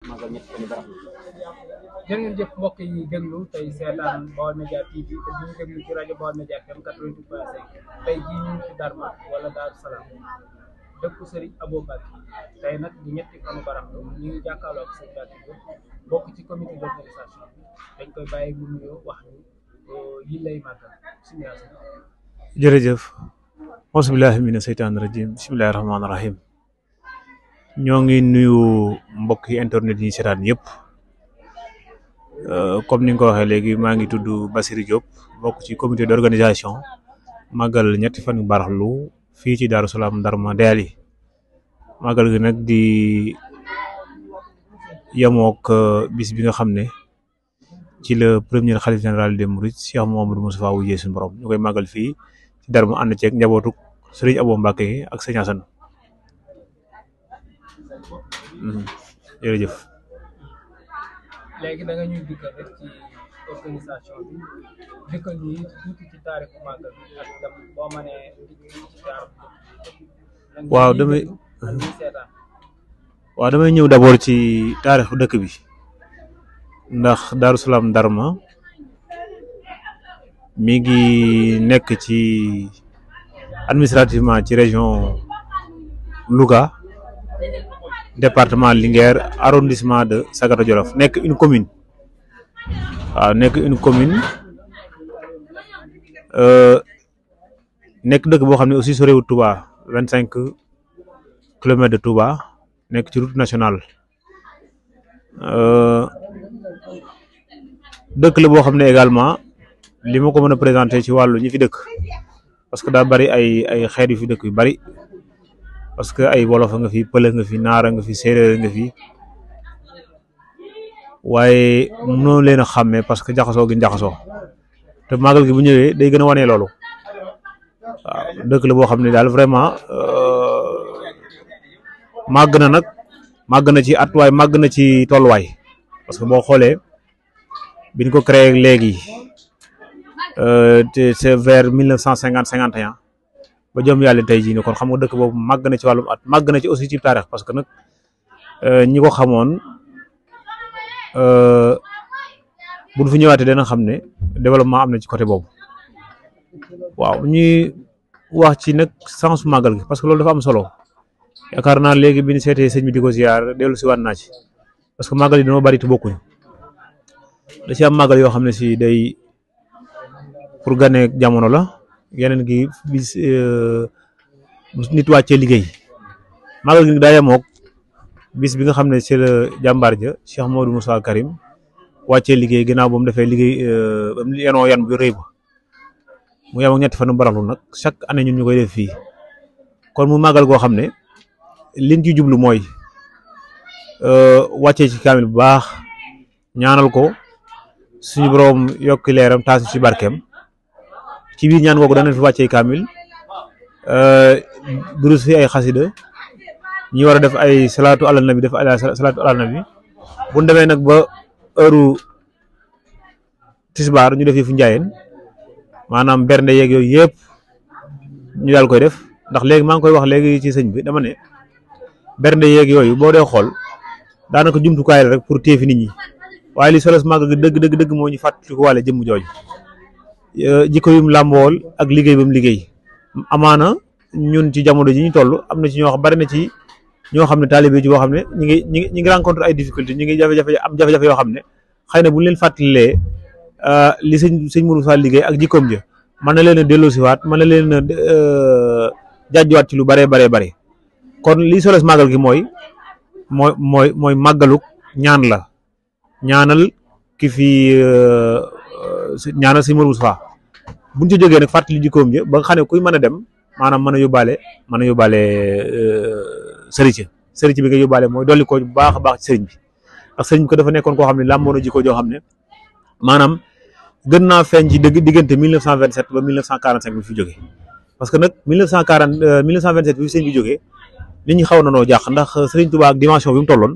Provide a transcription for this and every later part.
màggal ñetti fan yu barax. jërë ngeen jëf mbokk yi déglu tey seetaan Baol Média TV te ñu déglu ci rajo Baol Média FM 88.5 tey jii ñu ngi ci Darma wala Daaru Salaam dëkku Serigne Abo Mbacke tey nag di ñetti fanu baraxlu ñu ngi jàkkaarloo ak Serigne Mbacke bokk ci comité d'organisation bi dañ koy bàyyi mu nuyoo wax ni yi lay màggal jërëjëf auzubillahi mina seytaani rajim bismillahi rahmaani rahim ñoo ngi nuyu mbokki internet yi seetaan yëpp comme ni nga ko waxee léegi maa ngi tudd Bassirou Diop bokk ci comité d'organisation màggal ñetti fan yu baraxlu fii ci Daaru Salaam Darma Deyali màggal gi nag di yemook bis bi nga xam ne ci le premier xalif général des Mourides Cheikh Mouhamadou Moustapha wujjee suñu borom ñu koy màggal fii ci Darma ànd ceeg njabootu Serigne Abo Mbacke ak Serigne Assane jërëjëf. léegi da nga ñuy dikkal rek ci organisation bi dikkal ñi tuuti ci taarixu màggal bi ak dem boo mënee ci taarixu. waaw damay ñëw d'abord ci taarixu dëkk bi ndax Daaru Salaam Darma mi ngi nekk ci administrativement ci région Louga département Linguère arrondissement de Sagata Jolof nekk une commune waaw nekk une commune nekk dëkk boo xam ne aussi sorewut Touba 25 kilomètres de Touba nekk ci route nationale dëkk la boo xam ne également li ma ko mën a présenter ci wàllu ñi fi dëkk parce que daa bari ay xeet yu fi dëkk yu bari parce que ay wolof nga fi pël nga fi naara nga fi séeréer nga fi waaye mënoo leen a xàmmee parce que jaxasoo gi jaxasoo te màggal gi bu ñëwee day gën a wane loolu waaw dëkk la boo xam ne daal vraiment màgg na ci at waaye màgg na ci tolluwaay parce que boo xoolee biñ ko créé léegi te c'est vers 1950-51 ba jëm yàlla tey jii nii kon xam nga dëkk boobu màgg na ci wàllum at màgg na ci aussi ci taarix parce que nag ñi ko xamoon bu ñu fi ñëwaatee dana xam ne développement am na ci côté boobu waaw ñuy wax ci nag sens màggal gi parce que loolu dafa am solo yaakaar naa léegi bi ñu seetee sëñ bi di ko ziar dellu si waat naa ci parce que màggal yi dañoo bari te bokkuñu da ci am màggal yoo xam ne si day pour gane jamono la yeneen gi bis nit wàccee liggéey màggal gi daa yemook bis bi nga xam ne c'est le jàmbaar ja Cheikh Modou Moussa Karim wàccee liggéey ginnaaw ba mu defee liggéey ba mu yenoo yan bu rëy ba mu yem ak ñetti fan baraxlu nag chaque année ñun ñu koy def fii kon mu màggal goo xam ne liñ ci jublu mooy wàccee ci kaamil bu baax ñaanal ko suñu borom yokki leeram taas ci barkeem ci biir ñaan googu danañ fi wàccee kaamil durus fi ay xasida ñi war a def ay salaatu ala nabi def ay salaatu ala nabi bu ñu demee nag ba heure tisbaar ñu def yi fu njaayeen maanaam bernde yeeg yooyu yëpp ñu daal koy def ndax léegi maa ngi koy wax léegi ci sëñ bi dama ne bernde yeeg yooyu boo dee xool daanaka jumtukaay la rek pour téefi nit ñi waaye li solos màgg dëgg moo ñu fàttaliku wàlle jëmm jooju jikko yum làmbool ak liggéey ba mu liggéey amaana ñun ci jamono ji ñu toll am na ci ñoo xam bari na ci ñoo xam ne taalibe ji boo xam ne ñi ngi rencontre ay difficultés ñu ngi jafe-jafe yoo xam ne xëy na bu ñu leen fàttalee li sëñ Mourou Fall liggéey ak jikkoom ja mën na leen a delloosiwaat mën na leen a jàjjuwaat ci lu baree bare kon li solos màggal gi mooy màggaluk ñaan la ñaanal ki fi ñaanal sëñ Mourou Moustapha buñ ci jógee nag fàttali jikkoom ja ba nga xam ne kuy mën a dem maanaam mën a yóbbaale sëriñ bi nga yóbbaale mooy dolli ko bu baax a baax ci sëriñ bi ndax sëriñ bi ko dafa nekkoon koo xam ne làmboon na jikko joo xam ne maanaam gën naa feeñ ci diggante 1927 ba 1945 bi fi jógee parce que nag 1927 bi fi sëriñ bi jógee nit ñi xaw na noo jàq ndax sëriñ Touba ak dimension bi mu tolloon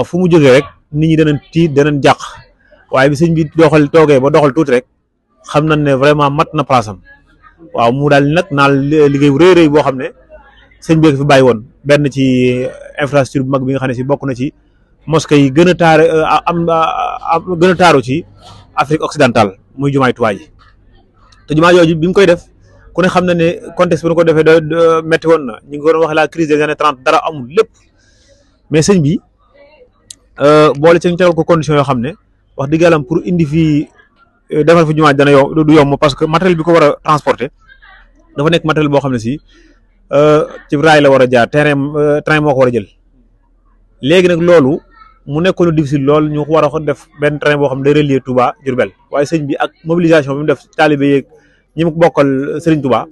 fu mu jógee rek nit ñi danañ tiit danañ jàq waaye bi sëriñ bi toogee ba doxal tuuti rek xam nañ ne vraiment mat na place am waaw mu daal nag naal liggéey bu rëy boo xam ne sëñ bi fi bàyyi woon benn ci infrastructure bu mag bi nga xam ne si bokk na ci mosquée yi gën a taare gën a taaru ci Afrique occidentale muy jumaay Tuubaa ji te jumaa jooju bi mu koy def ku ne xam na ne contexte bi nu ko defee da métti woon na ñu ngi ko doon wax la crise des années 30 dara amul lépp mais sëñ bi boole ci ñu tegal ko condition yoo xam ne wax dëgg yàlla pour indi fii defal fi jumaa dana du yomb parce que matériel bi ko war a transporter dafa nekk matériel boo xam ne si ci raay la war a jaar train moo ko war a jël léegi nag loolu mu nekkoon lu difficile lool ñu war a def benn train boo xam ne day relier Touba Diourbel waaye sëñ bi ak mobilisation bi mu def taalibe yeeg ñi mu bokkal Serigne Touba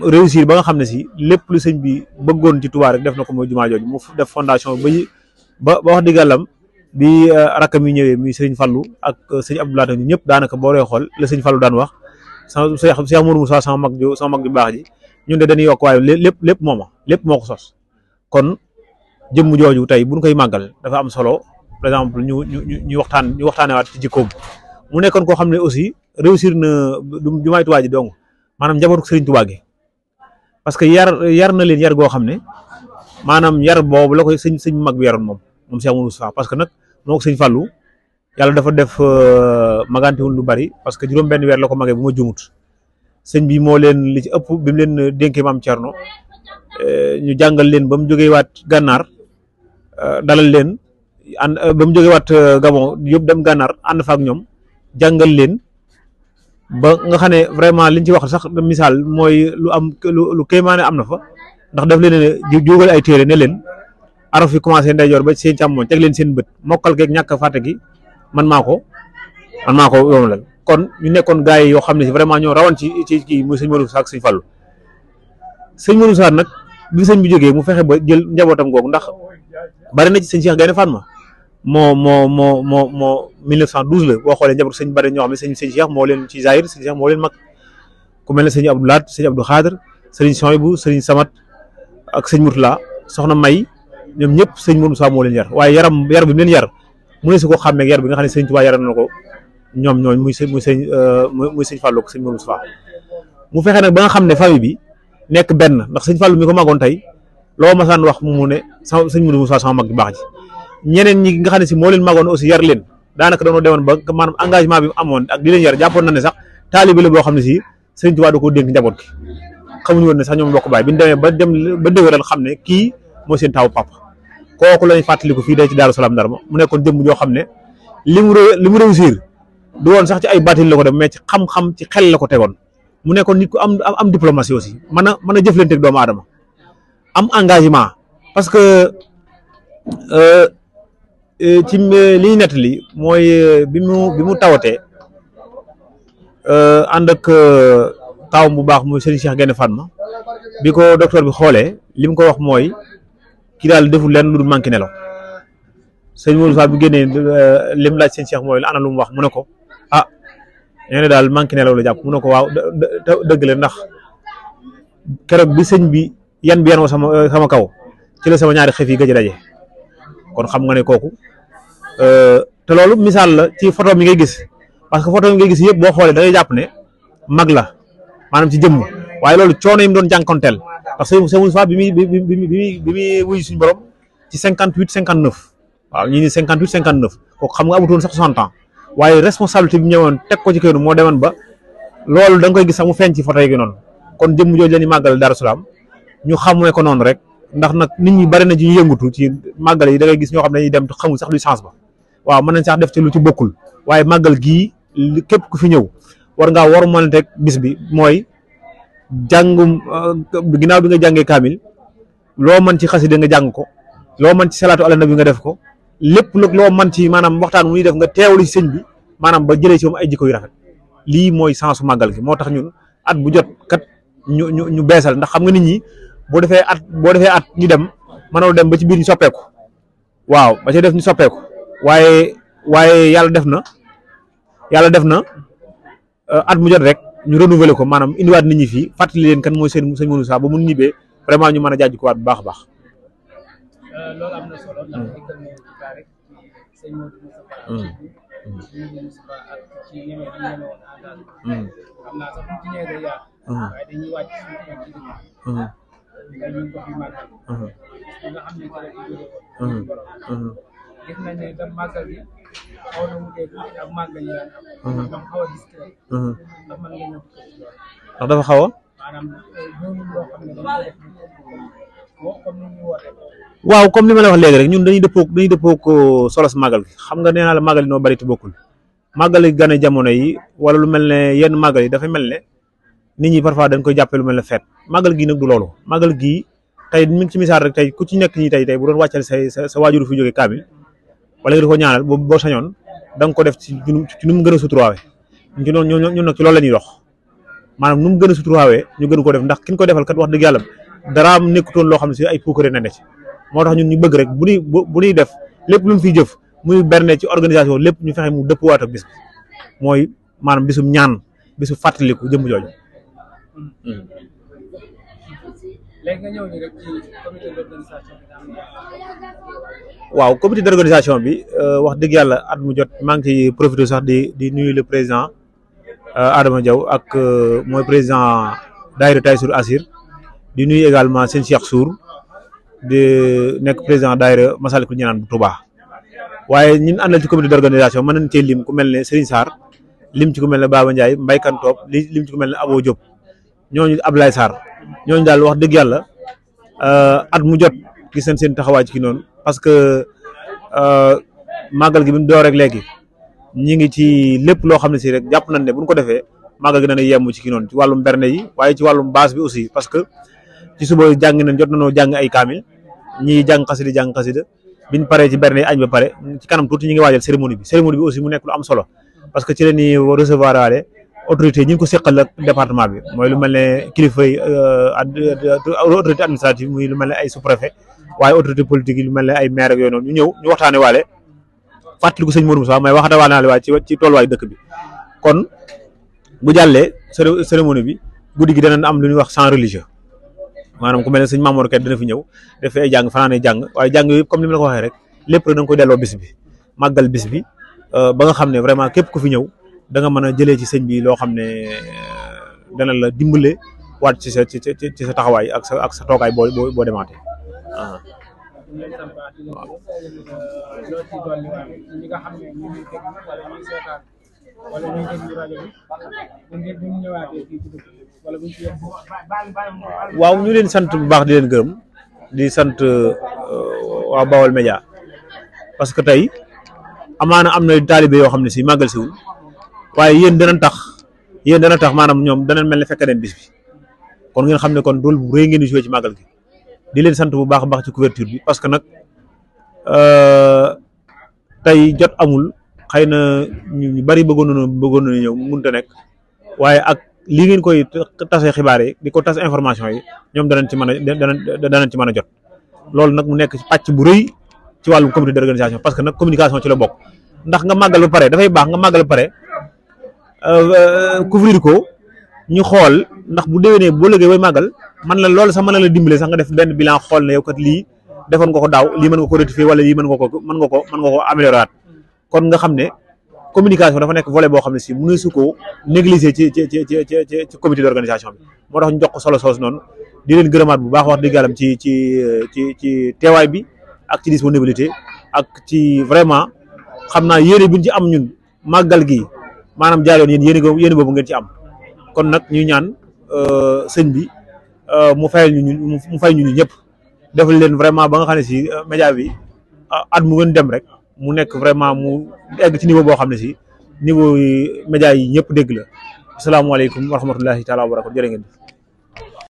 réussir ba nga xam ne si lépp lu sëñ bi bëggoon ci Touba rek def na ko mooy jumaa jooju mu def fondation ba wax dëgg yàlla bi rakkam yi ñëwee muy Serigne Fallou ak sëñ Abdoulaye ñu ñëpp daanaka boo dee xool la sëñ Fallou daan wax sama Cheikh Mourou Moussa sama mag ju baax ji ñun de dañuy yokk waaye lépp mooma lépp moo ko sos kon jëmm jooju tey buñ koy màggal dafa am solo par exemple ñu waxtaanewaat ci jikkoom mu nekkoon koo xam ne aussi réussir na jumaay Tuubaa ji dong maanaam njabootu Serigne Touba gi parce que yar na leen yar goo xam ne maanaam yar boobu la koy sëñ mag bi yaroon moom Cheikh Moussa parce que nag moo ko sëñ Fallou yàlla dafa def magantewul lu bari parce que juróom benn weer la ko magee bu ma jumut sëñ bi moo leen li ci ëpp bi mu leen dénkee maam Thierno ñu jàngal leen ba mu jógee waat gànnaar dalal leen ba mu jógee waat Gabon yëpp dem gànnaar ànd fa ak ñoom jàngal leen ba nga xam ne vraiment liñ ci wax sax misaal mooy lu kéemaane am na fa ndax daf leen ne jógal ay téere ne leen araf yi commencé ndeyjoor ba seen càmmoñ teg leen seen bët mokkal geeg ñàkk a fàtte gi man maa ko yomalal kon ñu nekkoon gars yi yoo xam ne si vraiment ñoo rawan ci kii muy sëñ Modou Sa ak sëñ Fallou sëñ Modou Sa nag bi sëñ bi jógee mu fexe ba jël njabootam googu ndax bari na ci sëñ Cheikh Gaïndé Fatma moo 1912 la boo xoolee njaboot sëñ bari ñoo xam ne sëñ Cheikh moo leen ci Zahir sëñ Cheikh moo leen mag ku mel ne sëñ Abdou Lahat sëñ Abdou Khadr sëñ Sohibou sëñ Samat ak sëñ Mourtala soxna May ñoom ñëpp sëñ Modou Sa moo leen yar waaye yar bi mu leen yar mu ne si ko xàmmee yar bi nga xam ne sëñ Touba yaral na ko ñoom ñooñ muy sëñ Fallou ak sëñ Modou Sa mu fexe nag ba nga xam ne famille bi nekk benn ndax sëñ Fallou mi ko magoon tey loo masaan wax mu ne sëñ Modou Sa sama mag bi baax ji ñeneen ñi nga xam ne si moo leen magoon aussi yar leen daanaka dañoo demoon ba maanaam engagement bi mu amoon ak di leen yar jàppoon na ne sax taalibe la boo xam ne si sëñ Touba da koo dénk njaboot gi xamuñu woon ne sax ñoom bokk baay bi ñu demee ba dëgëral xam ne kii moo seen taawu papa kooku lañ fàttaliku fii day ci Daaru Salaam Ndarma mu nekkoon jëmm joo xam ne li mu réussir du woon sax ci ay baatil la ko def mais ci xam-xam ci xel la ko tegoon mu nekkoon nit ku am diplomatie aussi mën a jëflanteeg doomu aadama am engagement parce que ci li ñu nettali mooy bi mu tawatee ànd ak taawam bu baax muy Serigne Cheikh Gaïndé Fatma bi ko docteur bi xoolee li mu ko wax mooy kii daal deful leen lu dul manqué nelaw sëñ Modou Sa bu génnee lim laaj sëñ Cheikh mooy la ana lu mu wax mu ne ko nee na daal manqué nelaw la jàpp mu ne ko waaw dëgg la ndax keroog bi sëñ bi yan wa sama kaw ci la sama ñaari xef yi gëj a daje kon xam nga ne kooku te loolu misaal la ci photo mi ngay gis parce que photo mi ngay gis yëpp boo xoolee da ngay jàpp ne mag la maanaam ci jëmm waaye loolu coono yi mu doon jànkonteel ndax sëñ Moussa bi muy wuyu suñu borom ci 58 59 waaw ñii ni 58 59 kooku xam nga amutoon sax 60 ans waaye responsabilité bi ñëwoon teg ko ci këru moo demoon ba loolu da nga koy gis sax mu feeñ ci photo yi noonu kon jëmm jooju la ñuy màggal Daaru Salaam ñu xamee ko noonu rek ndax nag nit ñi bari na ci ñu yëngutu ci màggal yi da ngay gis ñoo xam ne dañuy dem xamul sax luy chance ba waaw mën nañ sax def ci lu ci bokkul waaye màggal gii képp ku fi ñëw war ngaa war mën a teg bis bi mooy jàngum ginnaaw bi nga jàngee kaamil loo mën ci xasida nga jàng ko loo mën ci salaatu ala nabi nga def ko lépp nag loo mën ci maanaam waxtaan mu ñuy def nga teewlu ci sëñ bi maanaam ba jëlee ci moom ay jikko yu rafet lii mooy sensu màggal gi moo tax ñun at bu jot kat ñu beesal ndax xam nga nit ñi boo defee at ñu dem mënoo dem ba ci biir ñu soppeeku waaw ba ca def ñu soppeeku waaye yàlla def na at mu jot rek ñu renouveler ko maanaam indiwaat nit ñi fii fàttali leen kan mooy sëñ Modou Sa ba mu ñibbee vraiment ñu mën a jaajëf ko waat bu baax a baax. loolu am na solo ndax dikkal nañu kaa rek ci sëñ Modou Moustapha ak ci ñeme bi ñeme woon engagement xam naa sax buñ ci ñëwee day yaatu waaye dañuy wàcc suñu ci dëkk tey ñu ngi ko fi màggal li nga xam ne ci la ci jóge woon gis nañ ne tam màggal gi xaw na wutee tuuti ak màggal yi daan am tam xaw a discret ndax mën nga ñëw ndax dafa xaw a maanaam ñooñu loo xam ne dañ ko def comme ni ñu woote waaw comme li ma la wax léegi rek ñun dañuy dëppoo ko solos màggal gi xam nga nee naa la màggal yi noo bari te bokkul màggal yi gane jamono yi wala lu mel ne yenn màggal yi dafa mel ne nit ñi parfois dañ koy jàppee lu mel ne fête màggal gii nag du loolu màggal gii tey mi ngi ci misaal rek tey ku ci nekk ñi tey bu doon wàccal sa waajur fi jógee kaamil wala nga di ko ñaanal boo sañoon da nga ko def ci nu mu gën a suturwaawee ñun nag ci loolu la ñuy dox maanaam nu mu gën a suturwaawee ñu gën ko def ndax ki ñu ko defal kat wax dëgg yàlla daraam nekkutoon loo xam ne si ay puukare na ne ci moo tax ñun ñu bëgg rek bu ñuy def lépp lu mu fiy jëf muy berne ci organisation lépp ñu fexe mu dëppwaat ak bis bi mooy maanaam bisum ñaan bisu fàttaliku jëmm jooju. léegi nga ñëw ni rek ci comité d'organisation bi. waaw comité d'organisation bi wax dëgg yàlla at mu jot maa ngi ciy profité sax di nuyu le président Adama Diaw ak mooy président daayira Taysiroul Assir di nuyu également seen Cheikh Sour di nekk président daayira Massalikul Jinaan bu Touba waaye ñun àndal ci comité d'organisation mën nañ cee lim ku mel ne Serigne Sarr lim ci ku mel ne Baba Ndiaye Mbaye Kantoob lim ci ku mel ne Abo Diop ñooñu Ablaye Sarr ñooñu daal wax dëgg yàlla at mu jot gis nañ seen taxawaay ci ki noonu parce que màggal gi bi mu door rek léegi ñi ngi ci lépp loo xam ne si rek jàpp nañ ne bu ñu ko defee màggal gi dana yemb ci ki noonu ci wàllum berne yi waaye ci wàllum base bi aussi parce que ci suba jàng nañ jot nañoo jàng ay kaamil ñii jàng xasida biñ paree ci berne yi añ ba pare ci kanam tuuti ñi ngi waajal cérémonie bi aussi mu nekk lu am solo parce que ci la ñuy recevoir waale autorité ñi ngi ko seqal ak département bi mooy lu mel ne kilifa yi autorité administrative muy lu mel ne ay sous-préfet waaye autorité politique yi lu mel ne ay maire ak yooyu noonu ñu ñëw ñu waxtaane waale fàttaliku sëñ Modou Moussa may waxata waale naa waaye ci tolluwaay dëkk bi kon bu jàllee cérémonie bi guddi gi danañ am lu ñuy wax chant religieux maanaam ku mel ne sëñ Mamour Ket dana fi ñëw def fi ay jàng fanaane jàng waaye jàng yooyu comme ni ma la ko waxee rek lépp rek da nga koy delloo bis bi màggal bis bi ba nga xam ne vraiment képp ku fi ñëw da nga mën a jëlee ci sëñ bi loo xam ne dana la dimbale waat ci sa taxawaay ak sa toogaay boo demaatee. loo ci dolli ñi nga xam ne ñu ngi dégg wala ñuy seetaan wala ñuy déglu rajo bi ngir bu ñu ñëwaatee fii ci dëkk wala bu ñu ci yegg. waaw ñu leen sant bu baax di leen gërëm di sant waa Baol Média parce que tey amaana am na taalibe yoo xam ne si màggal siwul waaye yéen dana tax maanaam ñoom danañ mel ne fekk nañ bis bi kon ngeen xam ne kon dool bu rëy ngeen di joué ci màggal gi di leen sant bu baax a baax ci couverture bi parce que nag tey jot amul xëy na ñu bari bëggoon nañu ñëw mënut a nekk waaye ak lii ngeen koy tasee xibaar yi di ko tas information yi ñoom danañ ci mën a jot loolu nag mu nekk ci pàcc bu rëy ci wàllum comité d'organisation parce que nag communication ci la bokk ndax nga màggal ba pare dafay baax nga màggal ba pare couvrir ko ñu xool ndax bu déwénee boo lëgee bay màggal man la loolu sax mën na la dimbale sax nga def benn bilan xool ne yow kat lii defoon nga ko daaw lii mën nga ko rectifier wala lii mën nga ko améliorer waat kon nga xam ne communication dafa nekk volet boo xam ne si mënu su ko négliger ci comité d'organisation bi moo tax ñu jox ko solo soos noonu di leen gërëmaat bu baax wax dëgg yàlla ci teewaay bi ak ci disponibilité ak ci vraiment xam naa yéene bi ñu ci am ñun màggal gi maanaam jaar yoon yéene boobu ngeen ci am kon nag ñu ñaan sëñ bi mu fay ñu ñëpp defal leen vraiment ba nga xam ne si média bi at mu gën dem rek mu nekk vraiment mu egg ci niveau boo xam ne si niveau média yi ñëpp dégg la asalaamaaleykum wa rahmatullahi taala wa barakatu jërë ngeen